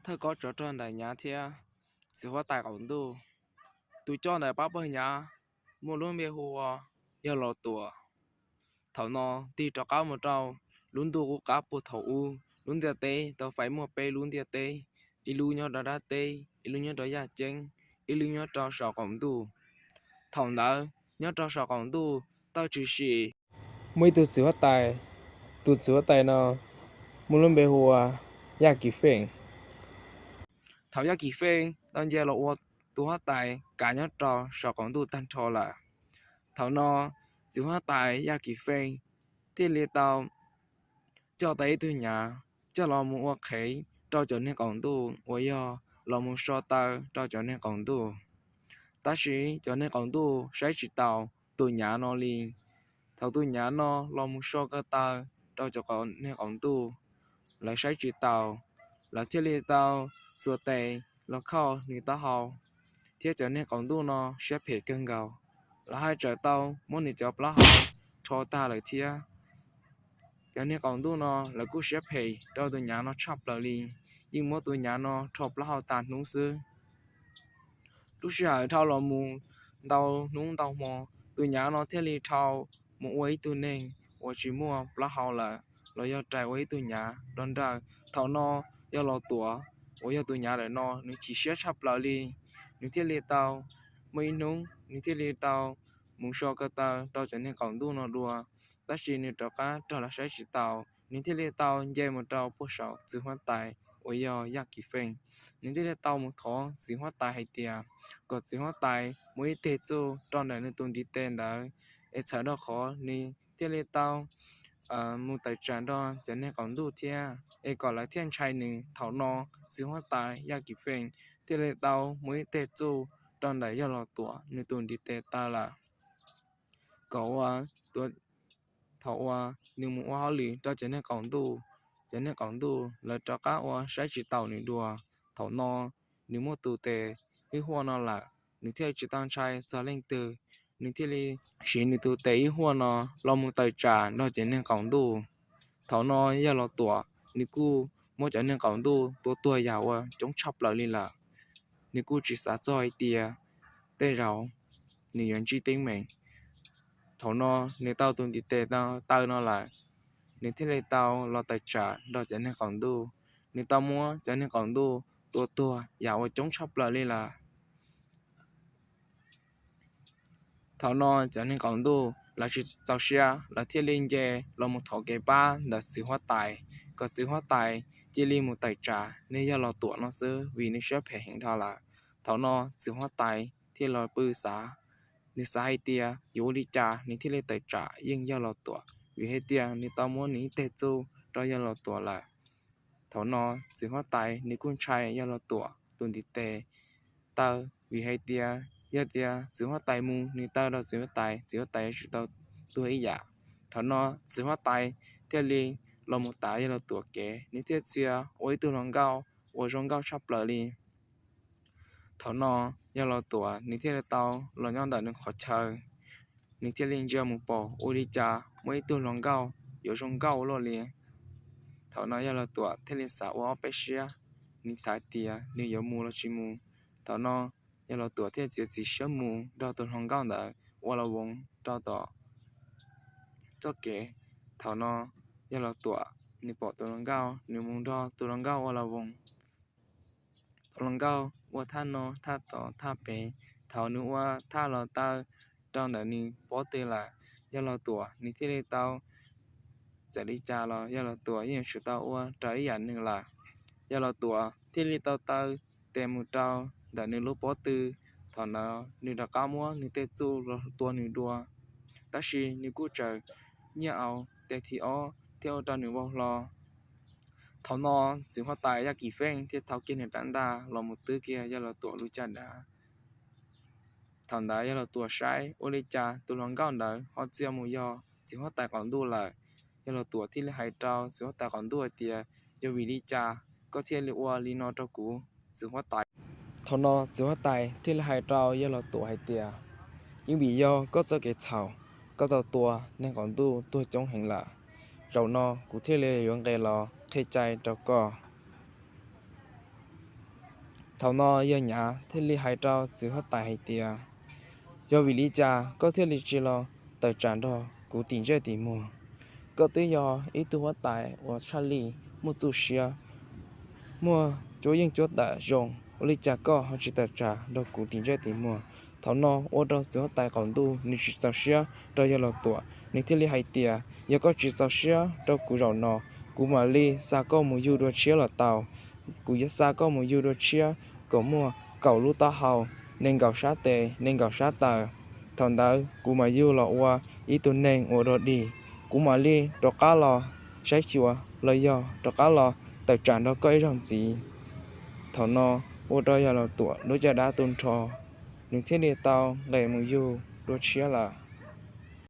thawj kob tsov rog ntawm Nyav thiab txiv huab tais qaum ntuj. Tus coj ntawm pab pawg Nyav muaj lub npe hu ua Yawg Los Tuam. Thaum no tig rov qab mus rau lub ntuj qub qab puag thaum ub, lub ntiaj teb tau fais muaj peb lub ntiaj teb, ib lub nyob rau dab teb, ib lub nyob rau yaj ceeb, ib lub nyob rau saum qaum ntuj. Thaum ntawd nyob rau saum qaum ntuj tau tshwm sim muaj ib tug txiv huab tais. Tus txiv huab tais no muaj lub npe hu ua Yaj Kim Feej. Thaum Yaj Kim Feej tau nce los ua tus huab tais kav nyob rau saum qaum ntuj tag nrho lawm, thaum no txiv huab tais Yaj Kim Feej thiaj li tau coj tau ib tug Nyav coj los mus ua qhev rau cov neeg qaum ntuj uas yog los mus so taw rau cov neeg qaum ntuj. Tab sis cov neeg qaum ntuj saib tsis taus tus Nyav no li. Thaum tus Nyav no los mus so ko taw rau cov neeg qaum ntuj, lawv saib tsis taus, lawv thiaj li tau txua tes los khauj nws taub hau, thiab cov neeg qaum ntuj no siab phem kawg nkaus, lawv haj tseem tau muab nws cov plaub hau rho tag lawm thiab. Cov neeg qaum ntuj no lawv kuj siab phem rau tus Nyav no tshaj plaws li, yeej muab tus Nyav no rho plaub hau tas hnub xwb. Lub sij hawm dhau los mus ntau hnub ntau hmo, tus Nyav no thiaj li dhau mus ua ib tug neeg uas tsis muaj plaub hau lawm, los yog rais ua ib tug Nyav nrog nraws. Thaum no Yawg Los Tuam uas yog tus Nyav lawm no nws chim siab tshaj plaws li. Nws thiaj li tau muaj ib hnub nws thiaj li tau mus so ko taw rau cov neeg qaum ntuj no dua. Tab sis nws rov qab raug lawv saib tsis taus, nws thiaj li tau nce mus rau puag saum txiv huab tais uas yog Yaj Kim Feej. Nws thiaj li tau mus thov txiv huab tais hais tias kom txiv huab tais muab ib teg txuj rau ntawm nws tus ntiv tes ntawd, es txhawm rau qhov nws thiaj li tau mus tawm tsam nrog cov neeg qaum ntuj thiab, es kom lawv thiaj ntshai nws. Thaum no txiv huab tais Yaj Kim Feej thiaj li tau muab ib teg txuj rau ntawm Yawg Los Tuam nws tus ntiv tes taw lawm, kom ua thaum uas nws mus ua hauj lwm rau cov neeg qaum ntuj, cov neeg qaum ntuj lawv rov qab ua saib tsis taus nws dua. Thaum no nws muaj tus tes ib huaj no lawm, nws thiaj tsis tau ntshai txog leej twg, nws thiaj li siv nws tus tes ib huaj no los mus tawm tsam nrog cov neeg qaum ntuj. Thaum no Yawg Los Tuam nws kuj muab cov neeg qaum ntuj tua tuag yam uas coob tshaj plaws li lawm. Nws kuj tsis xav txog hais tias tej zaum nws yuav ntsib teeb meem. Thaum no nws tau tus ntiv tes taw no lawm, nws thiaj li tau los tawm tsam nrog cov neeg qaum ntuj. Nws tau muab cov neeg qaum ntuj tua tuag yam uas coob tshaj plaws li lawm. Thaum no cov neeg qaum ntuj lawv tsis txaus siab, lawv thiaj li nce los mus thov kev pab ntawm txiv huab tais, kom txiv huab tais cia li mus tawm tsam niag Yawg Los Tuam no xwb, vim nws siab phem heev dhau lawm. Thaum no txiv huab tais thiaj los pw xav, nws xav hais tias yuav ua li cas nws thiaj li tawm tsam yeej Yawg Los Tuam, vim hais tias nws tau muab nws ib teg txuj rau Yawg Los Tuam lawm. Thaum no txiv huab tais nws kuj ntshai Yawg Los Tuam tus ntiv tes taw, vim hais tias yog tias txiv huab tais mus nws taw rau txiv huab tais, txiv huab tais yuav tsum tau tuag ib yam. Thaum no txiv huab tais thiaj li los mus tav Yawg Los Tuam kev, nws thiaj txia ua ib tug hluas nkauj uas zoo nkauj tshaj plaws li. Thaum no Yawg Los Tuam nws thiaj li tau los nyob ntawm nws qhov chaw, nws thiaj li ntsia mus pom ua li cas muaj ib tug hluas nkauj yuav zoo nkauj ua luaj li. Thaum no Yawg Los Tuam thiaj li xav ua ob peb siab, nws xav tias nws yuav mus los tsis mus. Thaum no Yawg Los Tuam thiaj txiav txim siab mus nrog tus hluas nkauj ntawd ua la voos rau tom txoj kev. Thaum no Yawg Los Tuam nws pom tus hluas nkauj, nws mus nrog tus hluas nkauj ua la voos. Tus hluas nkauj ua thaj no thaj tod thaj pem, thaum nws ua thaj los taw rau ntawm nws pob tw lawm, Yawg Los Tuam nws thiaj li tau, txawm li cas los Yawg Los Tuam yeej yuav tsum tau ua raws ib yam nws lawm. Yawg Los Tuam thiaj li tau taw tes mus rau ntawm nws lub pob tw. Thaum ntawd nws rov qab muab nws tej txuj los tua nws dua, tab sis nws kuj tseem nyiaj au tes thib ob thiab ua rau nws vau hlo. Thaum no txiv huab tais Yaj Kim Feej thiaj thau kiag nws rab ntaj los mus twb kiag Yawg Los Tuam lub caj dab. Thaum ntawd Yawg Los Tuam saib ua li cas tus hluas nkauj ntawd ho txia mus yog txiv huab tais qaum ntuj lawm. Yawg Los Tuam thiaj li hais rau txiv huab tais qaum ntuj hais tias, yog vim li cas koj thiaj li ua li no rau kuv, txiv huab tais? Thaum no txiv huab tais thiaj li hais rau Yawg Los Tuam hais tias, yeej vim yog koj txoj kev txhaum, koj tau tua neeg qaum ntuj tuag coob heev lawm. Zaum no kuv thiaj li yuav nqes los qhia cai rau koj. Thaum no yawg Nyav thiaj li hais rau txiv huab tais hais tias, yog vim li cas koj thiaj li tsis los tawm tsam nrog kuv tim ntsej tim muag? Koj twb yog ib tug huab tais uas tshaj lij muaj txuj siab, muaj cuab yeej cuab tam zoo, ua li cas koj ho tsis tawm tsam nrog kuv tim ntsej tim muag? Thaum no ua rau txiv huab tais qaum ntuj nws tsis txaus siab rau yawg Laus Tuam, nws thiaj li hais tias, yog koj tsis txaus siab rau kuv zaum no, kuv mam li xa koj mus yug dua tshiab los tau. Kuv yuav xa koj mus yug dua tshiab kom muaj kaum lub taub hau, nees nkaum sab tes nees nkaum sab taw. Thaum ntawd kuv mam yug los ua ib tug neeg uas dog dig. Kuv mam li rov qab los saib xyuas los yog rov qab los tawm tsam nrog koj ib zaug ntxiv. Thaum no ua rau yawg Laus Tuam lub caj dab tu nrho, nws thiaj li tau nqes mus yug dua tshiab lawm.